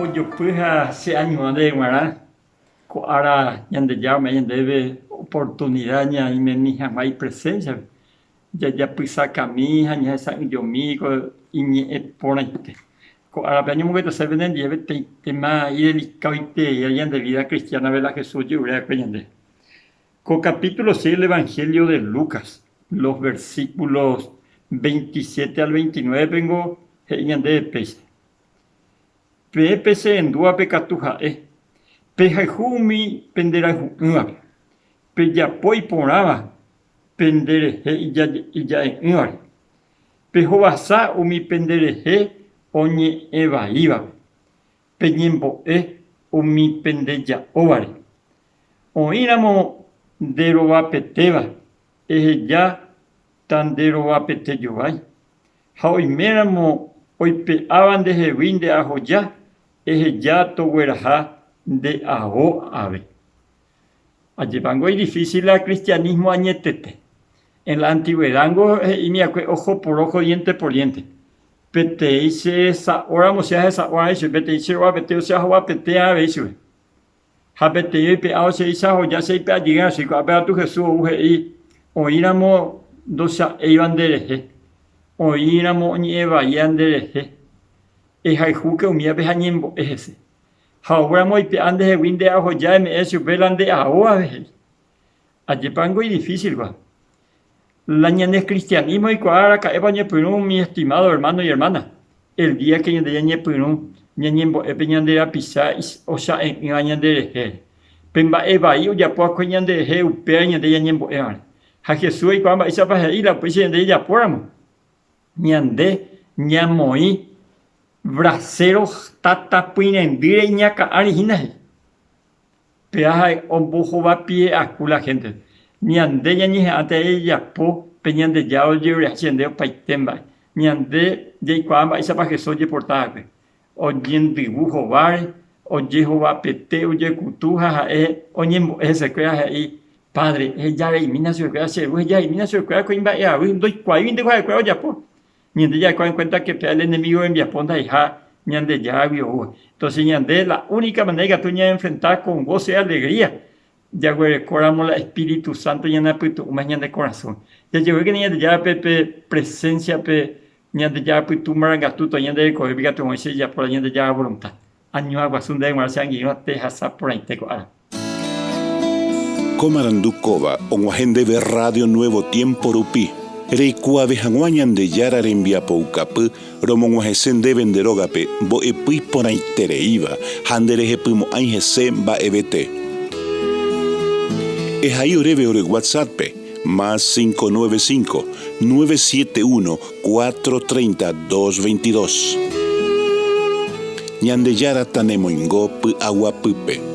Pojopy ha che añuã ndéve g̃uarã ko ára Ñandejára ome'ẽ ñandéve oportunida ñaimemi hag̃ua ipresénsiape, jajapysakami ha ñahesa'ỹijomi ko iñe'ẽ porãite. Ko árape añomongetase penendive peteĩ téma idelikadoitereíva ñande vida cristiana-pe la Jesús oje'ure va'ekue ñandéve. Ko capítulo 6 del Evangelio de Lucas, los versículos 27 al 29 pengo he'i ñandéve péicha, Peẽ pecherendúvape katu ha'e, pehayhu umi penderayhu'ỹvape, pejapo iporãva penderehe ija'e'ỹvare, pehovasa umi penderehe oñe'ẽvaívape, peñembo'e umi pendeja'óvare. Oĩramo nde rovapetéva, eheja ta nde rovapete jovái. Ha oiméramo oipe'áva ndehegui nde ahoja, eheja togueraha nde ao ave. Ajépango idifícil la cristianismo añetete. En la antigüedad-ngo he'ími va'ekue ojo por ojo, diente por diente. Peteĩ che resa'óramo che ahesa'o avei chupe, peteĩ che rovapete che ahovapete avei chupe. Ha peteĩ oipe'ávo che ichahoja che aipe'ajy'ỹva chupe, ko'ápe katu Jesús ou he'i, Oĩramo ndocha'éiva nderehe, oĩramo oñe'ẽvaíva nderehe, ehayhúke umívape ha ñembo'e hese. Ha oúramo oipe'a ndehegui nde ahoja eme'ẽ chupe la nde ao ave he'i. Ajépa niko idifícil kua. La ñane cristianismo oikuaa araka'épa oñepyrũ umi estimado hermano y hermana, el día que ñande ñañepyrũ ñañembo'e pe ñande rapicha ocha'e'ỹva ñanderehe. Pe mba'e vai ojapo va'ekue ñanderehe upéva ñande ñañembo'évare. Ha Jesús oikuaa mba'éichapa he'i la upéicha ñande jajapóramo, ñande ñamoĩ brasero tatapỹirendýre iñakã ári hína he'i. Péva ha'e ombohovapie'aku la héntepe. Ñande ñañeha'ãta jajapo pe Ñandejára ojerureha ñandéve opaite mba'e. Ñande jaikuaa mba'éichapa Jesús ojeporta va'ekue. Oñendyvu hováre, ojehovapete, ojekutu ha ha'e oñembo'e hesekuéra ha he'i, Padre, ehejareimína chupekuéra, che Ru, ehejareimína chupekuéra ko imba'eavy, ndoikuaáiguinte ha'ekuéra ojapo. Ñande jaikuaa en cuenta que pe el enemigo rembiapo ndahaiha Ñandejáragui oúva. Entonces ñande la única manera ikatu ñaenfrenta con gozo y alegría jaguerekóramo la Espíritu Santo ñaneapytu'ũma ñane korasõme. Jajeguékena Ñandejárape pe presencia-pe Ñandejára pytu marangatu toĩ ñande rekovépe ikatu hag̃uáicha jajapo la Ñandejára voluntad. Añuã guasu ndéve g̃uarã che angirũ tehasa porãite ko ára. Ko marandu kóva og̃uahẽ ndéve Radio Nuevo Tiempo rupi. Reikuaave hag̃ua Ñandejára rembiapoukapy romog̃uahẽse ndéve nde rógape mbo'epy iporãitereíva ha nderehepymo'ãi hese mba'evete. Ehai oréve ore WhatsApp-pe, más 595, 971 430 222. Ñandejára tanemoingo py'aguapýpe.